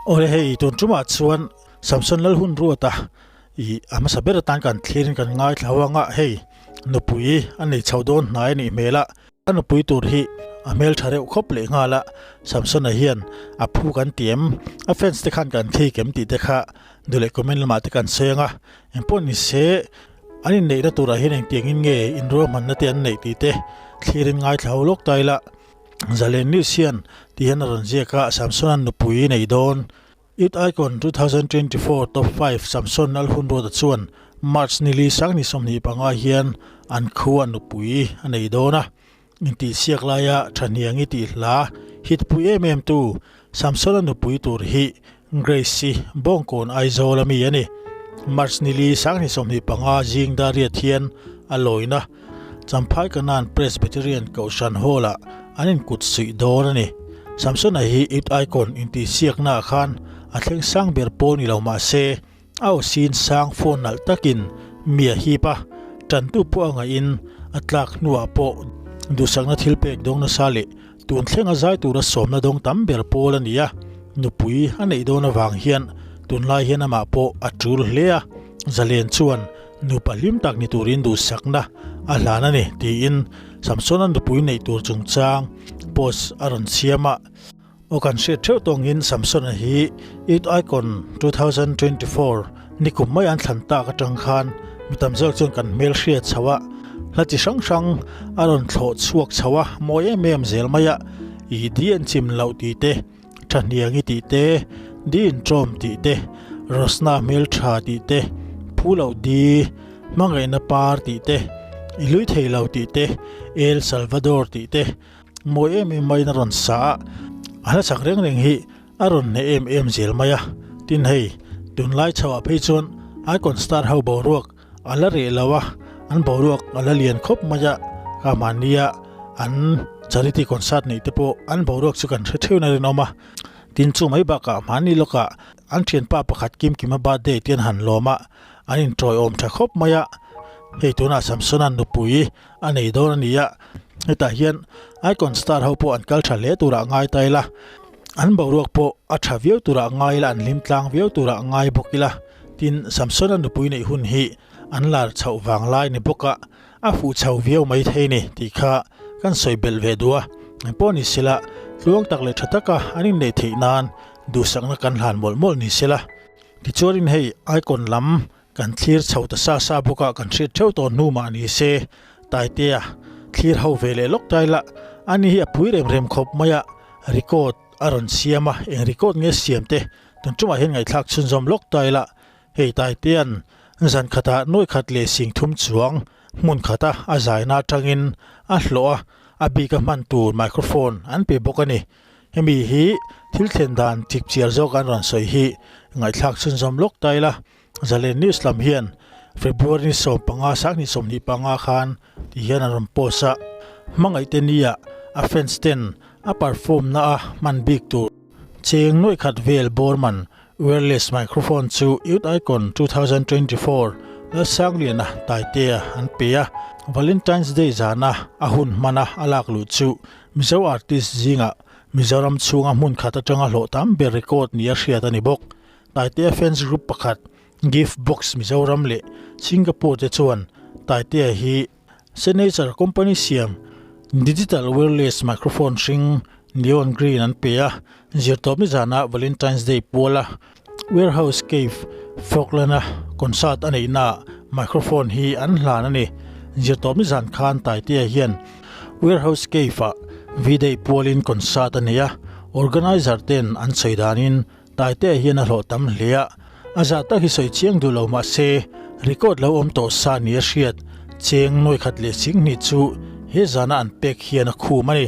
Awle hei tun tumah chuan Samson Lalhunruata ih a hmasa ber atan kan thlirin kan ngaithla ho anga hei nupui a nei chho dawn hnai a nih hmel a, a nupui tur hi a hmeltha reuh khawp leh nghal a, Samsona hian a phu kan ti em a fans te khan kan thik em tih te kha duh leh comment lamah te kan sawi ang a, engpawh ni se an inneihna turah hian engtiangin nge inruahmanna te an neih tih te thlirin ngaithla ho lawk ta ila. Zalen News hian ti hian a rawn ziak a, Samson-a'n nupui nei dawn. Youth Icon 2024 Top 5 Samson Lalhunruata chuan March nili sangni 25 hian an khua nupui a nei dawn a. Intihsiak laia Thahniangi tih hla hit pui em em tu Samson-a nupui tur hi Grace-i Bawngkawn Aizawl a mi a ni. March nili sangni 25 zing dariat hian a lawina Champhai Kanan Presbyterian Kohhran Hall-ah an inkut suih dawn a ni. Samsona hi Youth Icon intihsiaknaah khan a thleng sang ber pawh ni lo mah se, a aw sin sang phone nalh takin mi a hip a, tantu pawh a ngaihin a tlak hnuah pawh duhsakna thil pek dawng nasa leh tun thlenga zai tura sawmna dawng tam ber pawl a ni a, nupui a neih dawn avang hian tunlai hian amah pawh a tul hle a, Zalen chuan Nupa hlim tak ni turin duhsakna a hlan a ni, tiin Samsona nupui neih tur chungchang post a rawn siam a. Aw kan hriat theuh tawngin Samsona hi Youth Icon 2024 nikum mai an thlan tak atang khan mi tam zawk chuan kan hmel hriat chho a, hla chi hrang hrang a rawn thlawh chhuak chho a, mawi em em zel mai a, i di an chim loh tih te, Thahniangi tih te, Di Intrawm tih te, Rosna Hmeltha tih te, Phu Loh Di, Hmangaihna Par tih te, I Lui Thei Lo tih te, El Salvador tih te, mawi em em maiin a rawn sa a, a hla chak reng reng hi a rawn hneh em em zel mai a. Tin hei, tunlai chhoah phei chuan Icon Star ho boruak A la reh lo a, an boruak a la lian khawp mai a, ka mahnia an charity concert neih te pawh an boruak chu kan hre theuhin a rinawm a. Tin chu mai bakah mahni lawkah an thianpa pakhat Kim Kima birthday te an han lawm a, an intawiawm tha khawp mai a. Hei tunah Samsona nupui a nei dawn a ni a, hetah hian Icon Star ho pawh an kal tha hle turah ngai ta ila, an boruak pawh a tha viau turah ngai ila, an hlim tlang viau turah ngai bawk ila. Tin, Samsona nupui neih hun hi an lar chhoh vang lai ni bawk a, a fuh chho viau mai thei ni tih kha kan sawi belh ve duh a. Engpawh ni sela, tluang tak leh tha taka an inneih theih nan duhsakna kan hlan mawlh mawlh ni sela. Tichuanin hei icon lam kan thlir chho ta sa sa bawk a, kan hriat theuh tawh hnu mah ni se, Taitea thlir ho ve leh lawk tai la, ani hi a pui rem rem khawp mai a, record a rawn siam a, eng record nge siam te Tun tumah hian ngaihthlak chhunzawm lawk ta ila, hei Taitea'n zan khatah nuai khat leh sing thum chuang hmun khata a zaina atangin a hlawh a, a bika hman tur microphone an pe bawk a ni. Hemi hi thil thlen dan chip chiar zawk an rawn sawi hi ngaihthlak chhunzawm lawk ta ila, Zalen News lam hian February ni 15 sanghnih 25 khan ti hian an rawn post a, hmangaihte nia a fans ten a perform na a hman bik tur Cheng nuaih khat vel Borman wireless microphone chu Youth Icon 2024 Lalsangliana Taitea an pe a, Valentine's Day zana a hun hmana a lak luh chu Mizo artist zingah Mizoram chhunga hmun khat atanga hlawh tam ber record nia hriat a ni bawk. Taitea fans group pakhat Gift Box Mizoram leh Singapore te chuan Taitea hi Sennheiser company siam digital wireless microphone hring neon green an pe a, zirtawpni zana Valentine's Day puala Warehouse Cave Falkland-a concert a neihnaah microphone hi an hlan a ni. Zirtawpni zan khan Taitea hian Warehouse Cave-ah V-Day pualin concert a nei a, organiser ten an sawi danin Taitea hian a hlawh tam hle a, a zah tak hi sawi chiang duh lo mah se, record lo awm tawh sa ni a hriat, cheng nuai khat leh singhnih chu he zana an pek hian a khum a ni.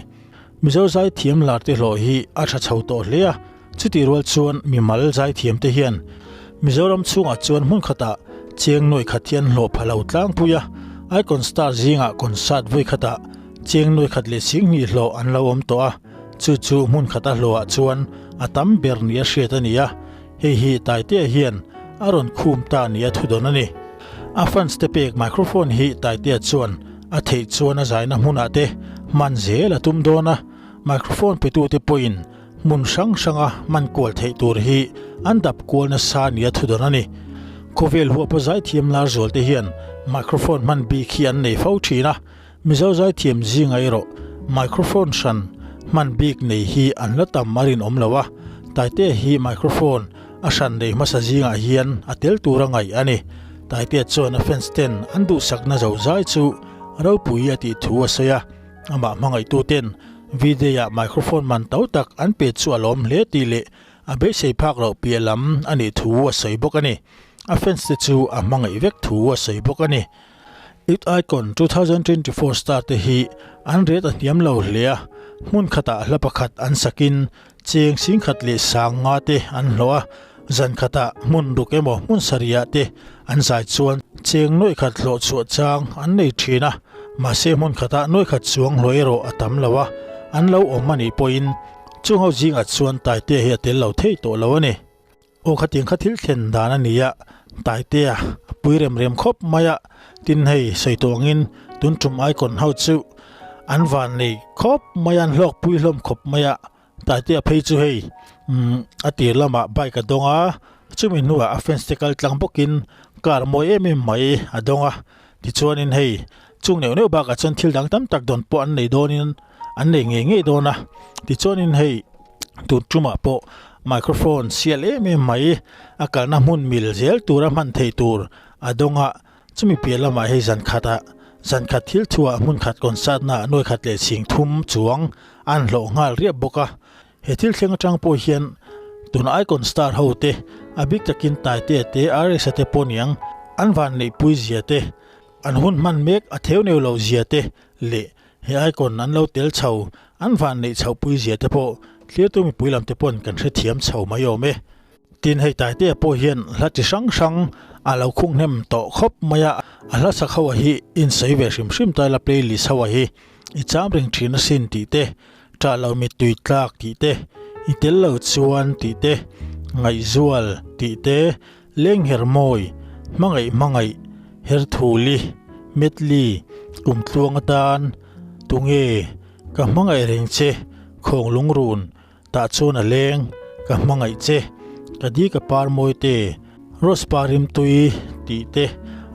Mizo zaithiam lar te hlawh hi a tha chho tawh hle a, chutih rual chuan mimal zaithiam te hian Mizoram chhungah chuan hmun khatah cheng nuai khat hi an hlawh pha lo tlangpui a, Icon Star zingah concert vawi khatah cheng nuai khat leh singhnih hlawh an lo awm tawh a. Chu chu hmun khat a hlawhah chuan a tam ber nia hriat a ni a, hei hi Taitea hian a rawn khum ta nia thudawn a ni. A fans te pek microphone hi Taitea chuan a theih chuan a zaina hmunah te hman zel a tum dawn a, microphone petute pawhin hmun hrang hranga hman kual theih tur hi an dap kual nasa nia thudawn a ni. Khawvel huapa zaithiam lar zual te hian microphone hman bik hi an nei fo thin a, Mizo zaithiam zingah erawh microphone hran hman bik nei hi an la tam a rinawm lo a, Taitea hi microphone a hran nei hmasa zingah hian a tel tura ngaih a ni. Taitea chuan a fans ten an duhsakna zo zai chu ropui a tih thu a sawi a, amah hmangaihtu ten V-Day-ah microphone man to tak an pe chu a lawm hle tih leh a beisei phak loh piah lam a nih thu a sawi bawk a ni. A fans te chu a hmangaih vek thu a sawi bawk a ni. Youth Icon 2024 star te hi an ret a hniam lo hle a, hmun khatah hla pakhat an sakin cheng singkhat leh sang nga te an hlawh a, zan khatah hmun ruk emaw hmun sarihah te an zai chuan cheng nuaih khat hlawh chhuah chang an nei thin a, mahse hmun khatah nuaih khat chuang hlawh erawh a tam lo a, an lo awm a nih pawhin chung ho zingah chuan Taitea hi a tel lo thei tawh lo a ni. Aw khatiang kha thil thlen dan a ni a, Taitea a pui rem rem khawp mai a, tin hei sawi tawh angin tun tum icon ho chu an van nei khawp mai a, an hlawk pui hlawm khawp mai a, Taitea phei chu hei umm a tir lamah bike a dawng a, chumi hnuah a fans te kal tlang bawkin car mawi em em mai a dawng a, tichuanin hei chung neuh neuh bakah chuan thil dang tam tak dawn pawh an nei dawnin an nei ngei ngei dawn a, tichuanin hei. Tun tumah pawh microphone sial em em mai a kalna hmun mil zel tura hman theih tur a dawng a, chumi piah lamah hei zan khatah zan khat thil thuah hmun khat concert na nuai khat leh chhing thum chuang an hlawh nghal riap bawk a. He thil thleng atang pawh hian tuna Icon Star ho te a bik takin Taitea te RS-a te pawh niang an vanneihpui zia te an hun hman mek a theu neu loh zia te leh He icon an lo tel chho, an van neih chhoh pui zia te pawh thlirtu mipui lam te pawn kan hrethiam chho mai awm e. Tin hei Taitea pawh hian hla chi hrang hrang a lo khung hnem tawh khawp mai a, a hla sak ho a hi insawi ve hrim hrim ta ila playlist ho a hi i cham reng thin asin tih te, ṭah lo mittui tlak tih te, i tel lo chuan tih te, ngaihzual tih te, Lengher mawi, hmangaih hmangaih, Herthuli, Medley, Kumtluang atan, Tunge, ka hmangaih reng che, Khawng lungrun, tah chuan a leng, ka hmangaih che, ka di ka par mawi te, Rose par rimtui tih te,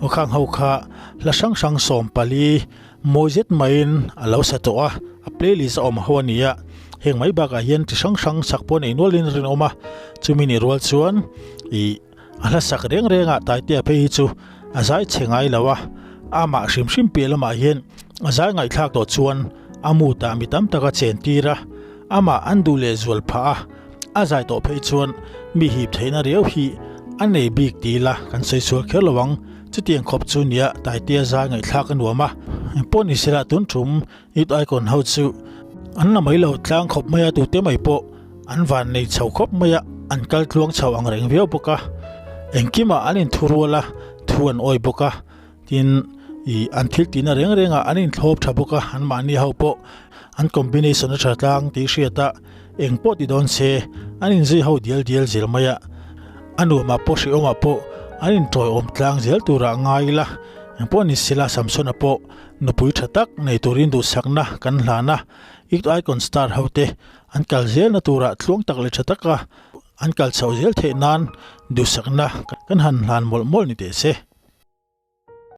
aw khang ho kha hla hrang hrang 14 mawi zet maiin a lo sa tawh a, a playlist a awm ho a ni a, heng mai bakah hian chi hrang hrang sak pawh nei nualin a rinawm a, chumi nih rual chuan ih a hla sak reng rengah Taitea phei hi chu a zai chhe ngai lo a, amah hrim hrim piah lamah hian a zai ngaihthlak tawh chuan a mood-ah mi tam tak a chen tir a, amah an duh leh zual phah a, a zai tawh phei chuan mi hip theihna riau hi a nei bik ti ila kan sawi sual kher lo ang. Chutiang khawp chu nia Taitea zai ngaihthlak a nuam a, engpawh ni sela tun tum Youth Icon ho chu an la mai lo tlang khawp mai a, tute mai pawh an van nei chho khawp mai a, an kal tluang chho ang reng viau bawk a, engkimah an inthu rual a, thu an awi bawk a, tin ih an thil tihna reng rengah an inthlawp tha bawk a, anmahni ho pawh an combination a tha tlang tih hriat a, engpawh ti dawn se an inzui ho dial dial zel mai a. A nuamah pawh hrehawmah pawh an inṭawiawm tlang zel turah ngai ila, engpawh ni sela Samsona pawh nupui ṭha tak nei turin duhsakna kan hlan a, Youth Icon Star hote an kal zelna turah tluang tak leh ṭha taka an kal chhoh zel theih nan duhsakna kan han hlan mawlh mawlh ni teh se.